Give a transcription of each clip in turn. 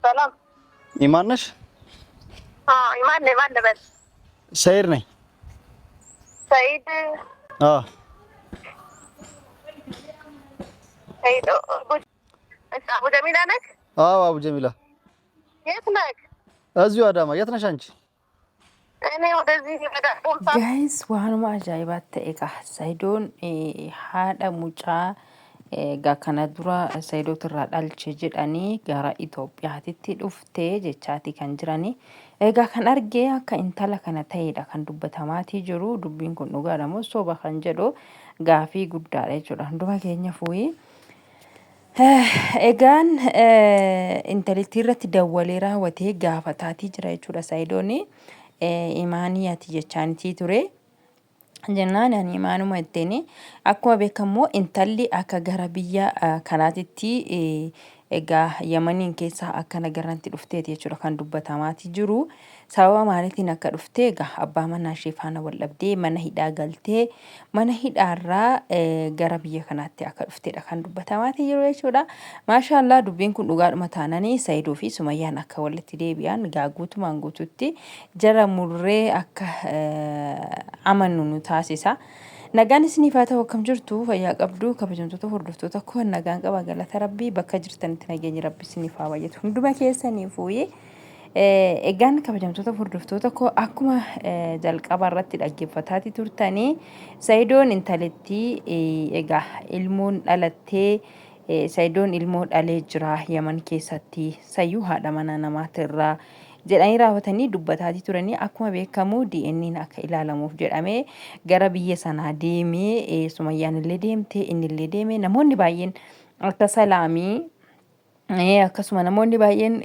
ሰላም። ኢማን ነሽ? አዎ ኢማን ነኝ። ማን ልበል? ሰይድ ነኝ። ሰይድ? አዎ። ሰይድ አቡ ጀሚላ ነህ? አዎ አቡ ጀሚላ። የት ነህ? እዚሁ አዳማ። የት ነሽ አንቺ? እኔ ወደዚህ ወደ ቦምሳ። Guys, waanuma ajaa'ibaa ta'e egaa Sayidoon haadha mucaa egaa kana dura Sayidootirraa dhalche jedhanii gara Itoophiyaatitti dhufte jechaati kan jirani. Egaa kan arge akka intala kana ta'edha kan dubbatamaatii jiru. Dubbiin kun dhugaadha moo soba kan jedhu gaafii guddaadha jechuudha. Hunduma keenya fuuyii. Egaan intalittii irratti dawwalee raawwatee gaafataatii jira jechuudha Sayidoon. Imaanii ati jechaanitii ture. Jennaan ani imaanuma ittiin akkuma beekamu intalli akka gara biyya kanaatitti egaa Yamaniin keessaa akkana garanti dhufteeti jechuudha kan dubbatamaatii jiru. Sababa maaliitiin akka dhufte egaa abbaa manaa ishee faana wal dhabdee mana hidhaa galtee mana hidhaarraa gara biyya kanaatti akka dhuftedha kan dubbatamaatii jiru jechuudha. Maashaallah, dubbiin kun dhugaadhuma taananii Sayidoo fi Sumayyaan akka walitti deebi'an gaa guutumaan guututti jara murree akka amannu nu taasisa. Nagaan isiniif haa ta'u. Akkam jirtu? Fayyaa qabdu? Kabajamtoota hordoftoota koo, nagaan qaba, galata Rabbii. Bakka jirtanitti nageenyi Rabbi isiniif haa baay'atu hunduma keessaniifuu. Egaan kabajamtoota hordoftoota koo, akkuma jalqaba irratti dhaggeeffataatii turtanii, Sayidoon intalittii egaa ilmoon dhalattee, Sayidoon ilmoo dhalee jira Yaman keessatti, sayyuu haadha mana namaatirraa jedhanii raawwatanii dubbataatii turanii. Akkuma beekamu DNA'n akka ilaalamuuf jedhamee gara biyya sanaa deemee, Sumayyaan illee deemtee, inni illee deemee, namoonni baay'een akka Salaamii, akkasuma namoonni baay'een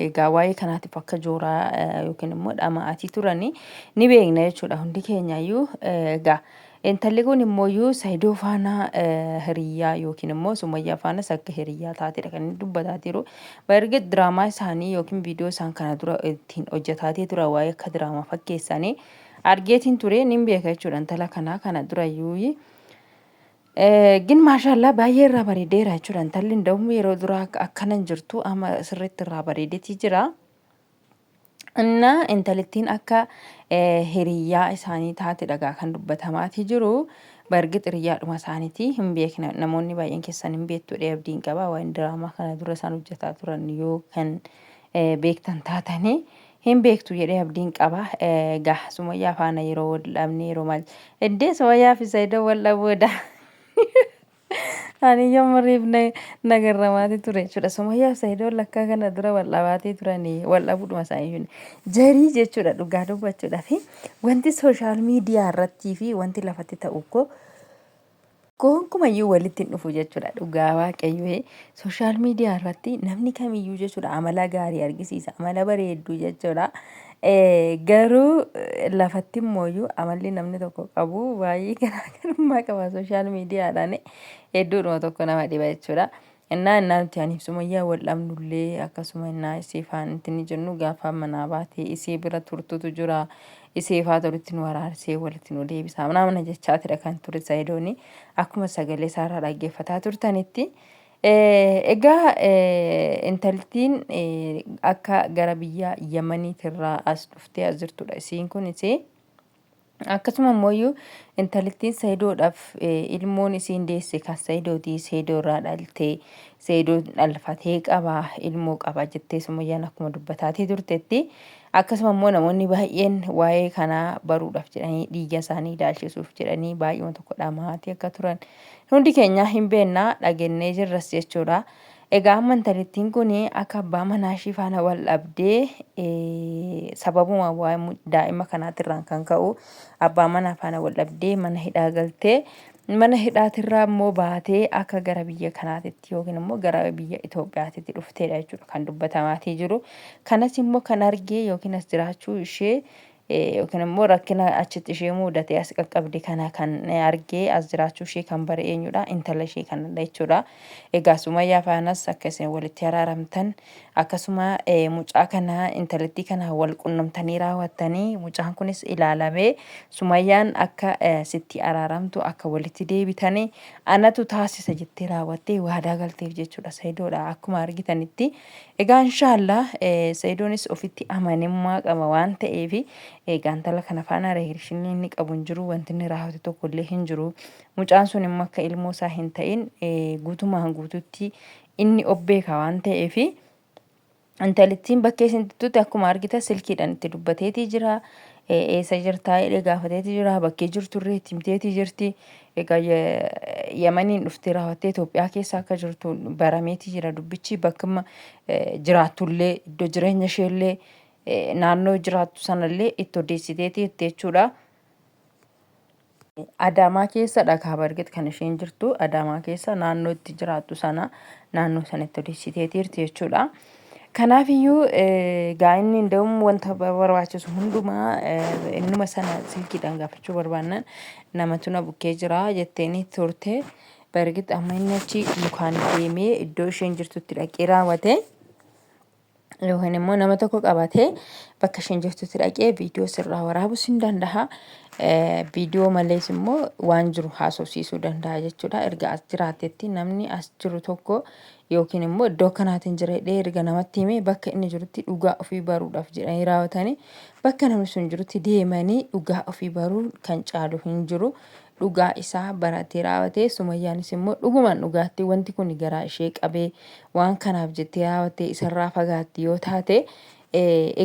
egaa waa'ee kanaatiif akka jooraa yookiin immoo dhama'aatii turanii ni beekna jechuudha hundi keenyayyuu. Egaa intalli kun immooyyuu Sayidoo faana hiriyyaa yookiin immoo Sumayyaa faanas akka hiriyyaa taatedha kan inni dubbataa jiru. Bargit diraamaa isaanii yookiin viidiyoo isaan kana dura ittiin hojjetaatii tura waa'ee akka diraamaa fakkeessanii argeetiin ture, nin beeka jechuudha intala kanaa kana durayyuu. Gin maashaallah, baay'ee irraa bareedeera jechuudha. Intalli nda'uun yeroo duraa akkana hin jirtu, amma sirriitti irraa bareedeetii jira. Innaa intalittiin akka hiriyyaa isaanii taate dhagaa kan dubbatamaatii jiru. Bargit hiriyyaadhuma isaaniiti hin beekna. Namoonni baay'een keessan hin beektu jedhee abdiin qaba. Waan diraamaa kana dura isaan hojjetaa turan yoo kan beektan taatanii hin beektu jedhee abdiin qaba. Egaa Sumayyaa faana yeroo wal dhabne, yeroo maal iddee Sumayyaa fi Sayidoo wal dhabuudha. Ani yommuu na garramaati ture jechuudha. Sumayyaa fi Sayidoon lakkaa kana dura wal dhabaatii turanii, wal dhabuudhuma isaanii jarii jechuudha dhugaa dubbachuudhaa fi wanti social media irrattii fi wanti lafatti ta'u koo gonkumayyuu walitti hin dhufu jechuudha. Dhugaa Waaqayyoo, social media irratti namni kamiyyuu jechuudha amala gaarii argisiisa, amala bareedduu jechuudha. Garuu lafatti immooyyuu amalli namni tokko qabu baay'ee garaagarummaa qaba, social mediadhaan hedduudhuma tokko nama dhiba jechuudha. Innaa nuti aniif Sumayyaa wal dhabnullee, akkasuma innaa isii faanti ni jennu, gaafa manaa baatee isii bira turtutu jira. Isii faata walitti nu araarsee walitti nu deebisa. Mana jechaatidha kan ture Sayidooni, akkuma sagalee isaarraa dhaggeeffataa turtanitti. Egaa intaltiin akka gara biyya Yamaniitirraa as dhuftee as jirtudha isiin kunis. Akkasuma immoo intalittiin Sayidoodhaaf ilmoon isiin deesse kan Sayidooti. Sayidoo irraa dhaltee, Sayidoo dhalfatee qaba, ilmoo qaba jettee Sumayyaan akkuma dubbataatii turtetti. Akkasuma immoo namoonni baay'een waa'ee kanaa baruudhaaf jedhanii, dhiiga isaanii ilaalchisuuf jedhanii baay'uma tokko dhamaatii akka turan hundi keenya hin beekna, dhagennee jirras jechuudha. Egaa amma intalittiin kun akka abbaa manaa ishii faana wal dhabdee, sababuma waa'ee daa'ima kanaatirraan kan ka'u abbaa manaa faana wal dhabdee mana hidhaa galtee, mana hidhaatirraa immoo baatee akka gara biyya kanaatitti yookiin immoo gara biyya Itoophiyaatitti dhufteedha jechuudha kan dubbatamaatii jiru. Kanas immoo kan argee yookiin as jiraachuu ishee Yookiin immoo rakkina achitti ishee muudate as qaqqabde kana kan argee as jiraachuu ishee kan bare eenyudha? Intala ishee kanadha jechuudha. Egaa Sumayyaa faanas akka isin walitti araaramtan akkasuma mucaa kana intalittii kana wal qunnamtanii raawwattanii mucaan kunis ilaalamee Sumayyaan akka sitti araaramtu akka walitti deebitanii anatu taasisa jettee raawwattee waadaa galteef jechuudha Sayidoodha akkuma argitanitti. Egaa inshaallah Sayidoonis ofitti amanamummaa qaba waan ta'eef egaa intala kana faana reekshinii inni qabu hin jiru wanti inni raawwate tokko illee hin jiru. Mucaan sun immoo akka ilmoo isaa hin ta'in guutumaan guututti inni of beeka waan ta'eef intalittiin bakkee isin tuttutti akkuma argita silkiidhaan itti dubbateetii jira. Eessa jirtaa jedhee gaafateetii jira. Bakkee jirturree itti himteetii jirti. Egaa Yamaniin dhuftee raawwattee Itoophiyaa keessa akka jirtu barameetii jira dubbichi. Bakkuma jiraattullee iddoo jireenya isheellee naannoo jiraattu sanallee itti odeessiteetii jirti jechuudha. Adaamaa keessadha kaaba argit kan isheen jirtu Adaamaa keessa naannoo itti jiraattu sana naannoo sanatti odeessiteetii jirti jechuudha. Kanaaf iyyuu egaa inni inda'um wanta barbaachisu hundumaa innuma sana silkiidhaan gaafachuu barbaannan namatu na bukkee jira jetteeni turte. Bargit amma inni achi lukaan deemee iddoo isheen jirtutti dhaqee raawwate. Yookiin immoo nama tokko qabatee bakka isheen jirtutti dhaqee viidiyoo sirraa waraabus hin danda'a. Viidiyoo malees immoo waan jiru haasofsiisuu danda'a jechuudha. Erga as jiraatetti namni as jiru tokko yookiin immoo iddoo akkanaatiin jira jedhee erga namatti himee bakka inni jirutti dhugaa ofii baruudhaaf jedhanii raawwatanii bakka namni sun jirutti deemanii dhugaa ofii baruun kan caalu hin jiru. Dhugaa isaa baratee raawatee Sumayyaanis immoo dhugumaan dhugaatti wanti kun garaa ishee qabee waan kanaaf jettee raawattee isarraa fagaatti yoo taate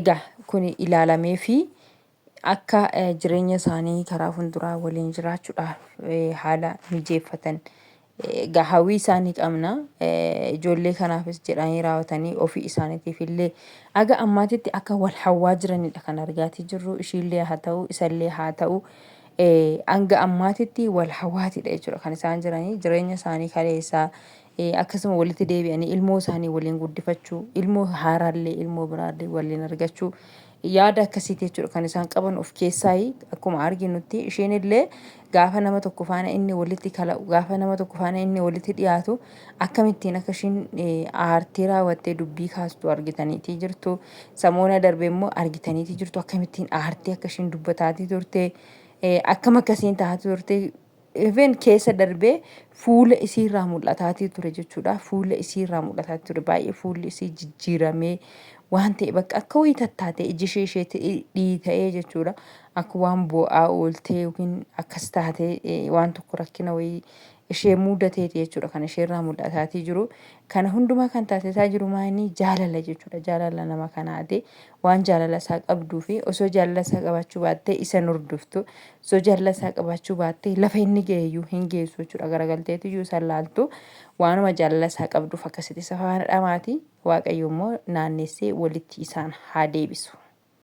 egaa kun ilaalameefii akka jireenya isaanii karaa fuulduraa waliin jiraachuudhaaf haala mijeeffatan egaa hawwii isaanii qabna. Ijoollee kanaafis jedhanii raawwatanii ofii isaaniitiif illee aga ammaatitti akka wal hawwaa jiranidha kan argaatii jirru. Ishiillee haa ta'u isallee haa ta'u hanga ammaatitti wal hawwaatiidha jechuudha kan isaan jiranii jireenya isaanii kaleessaa akkasuma walitti deebi'anii ilmoo isaanii waliin guddifachuu ilmoo haaraallee ilmoo biraallee waliin argachuu yaada akkasiiti jechuudha kan isaan qaban of keessaayi akkuma arginutti isheen illee gaafa nama tokko faana inni walitti kala'u gaafa nama tokko faana inni walitti dhiyaatu akkamittiin akka isheen aartee raawwattee dubbii kaastu argitaniitii jirtu samoona darbe immoo argitaniitii jirtu akkamittiin aartee akka isheen dubbataatii turte akkam akkasiin taa'aa turte even keessa darbee fuula isiirraa mul'ataatii ture jechuudha. Fuula isiirraa mul'ataatii ture baay'ee fuulli isii jijjiiramee waan ta'e bakka akka wayii tattaatee iji ishee isheetti dhiita'ee jechuudha. Akka waan boo'aa ooltee yookiin akkas taatee waan tokko rakkina wayii ishee mudateeti jechuudha kan isheerraa mul'ataatii jiru. Kana hundumaa kan taasisaa jiru maayini jaalala jechuudha. Jaalala nama kanaati. Waan jaalala isaa qabduu fi osoo jaalala isaa qabaachuu baattee isa hin hordoftu. Osoo jaalala isaa qabaachuu baattee lafa inni ga'e iyyuu hin geessu jechuudha. Garagalteetu iyyuu isa laaltu. Waanuma jaalala isaa qabduuf akkasitti isa faana dhamaati. Waaqayyo immoo naannessee walitti isaan haa deebisu.